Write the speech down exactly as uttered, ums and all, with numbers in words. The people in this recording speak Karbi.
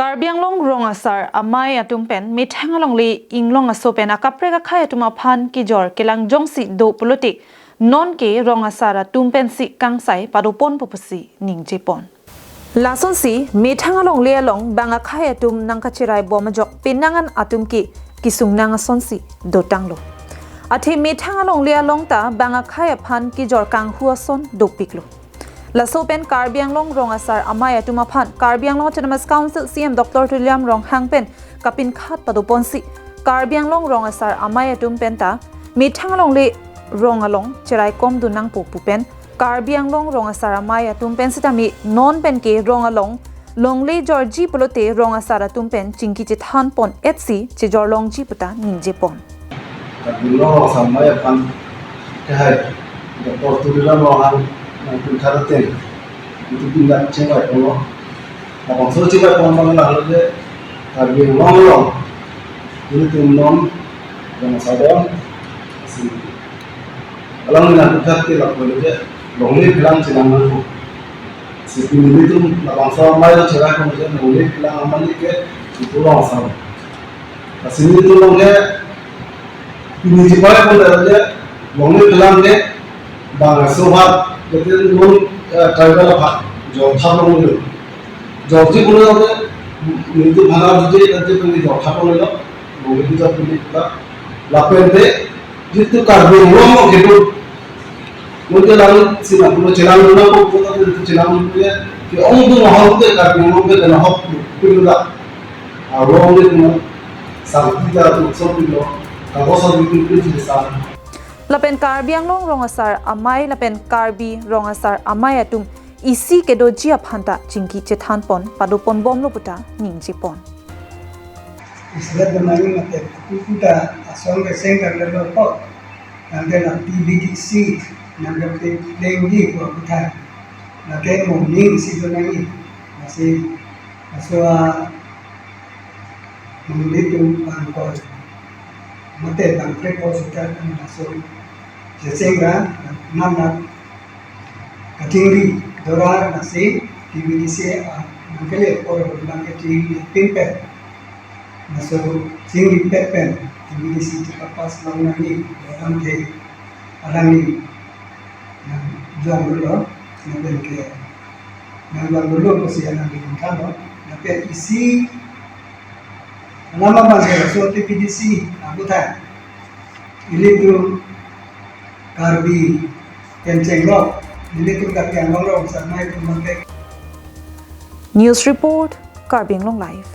Karbi Anglong rong asar amei atum pen methang alongle inglong aso pen akaprek akhei atum aphan kejor kelang jongsi do pulote nonke rong asar atum pensi kangsai padoponpo pusi ningjepon. Lasonsi methang alongle along bang akhei atum nangkacherai bom ajok penang an atum ke kesung nang asonsi dotanglo. Athe methang alongle along ta bang akhei aphan kejor kanghu ason dopiklo. Laso pen Karbi Anglong rong asar amei atum aphan Karbi Anglong Autonomous Council C E M Doctor Tuliram Ronghang pen kapinkhat padoponsi Karbi Anglong rong asar amei atum pen ta methang alongle rong along cheraikom dun nangpo pu pen Karbi Anglong rong asar amei atum pen sitame non pen ke rong along longle jorji pulote rong asar atum pen chingki chethanpon etsi chejor longji puta ningjepon. Karbi Anglong rong asar amei aphan kehai Doctor Tuliram Ronghang nangpinkhat ateng itu bindak chingvai ponlo. Labangso chingvai pon abang lahelo je Karbi Anglong along ilitum non rong asar don si alang nangpinkhat ke lapu lo je longle phelang chelang nangpo. Si pini ilitum labangso amei lo cherai pon je longle phelang amani ke ipu rong asar. Lasi ilitum along ke pini cherai pon je longle phelang ke bang aso aphan, jate non, eh, tribal aphan jorthap longlo. Jorji pulo jate ilitum bhana juje jate pini jorthap longlo. Longle phelang pini ta lapen te jitu Karbi Anglong along kedo nonke langsi nangpulo chelang dun nangpo pu ta chelang dun ke ke-ong dun ahok te Karbi Anglong ke dun ahok pu pu ta. Arong le dun sangti ta tu so pu lo. Kago sa dun pu pu sa. Lapen Karbi Anglong rong asar amei lapen Karbi rong asar amei atum isi kedoji aphan ta chingki chethanpon padoponbomlo puta ningjepon. Islet benai mate kuku ta asong keseng karlelo po. Nangke na T B D C nangke plengji po kutha. Nangke moning si benai. Masih aswa mangli tu pangkol. Mate bangkre po sita kan masuk. Jeceng ra nam nam kachingri dora nasi T B D C a nangkele por nangke chingri pin pen. Masuk chingri pet pen T B D C chekapas long nangji orang ke alangli nang juang dulu nang pen ke nang juang dulu pasti alangli kan lo nang pen isi nama bang ke so T B D C aku tha ilitum Karbi kenceng lo ilitum Karbi Anglong lo samai tum mangke. News report, Karbi Anglong Live.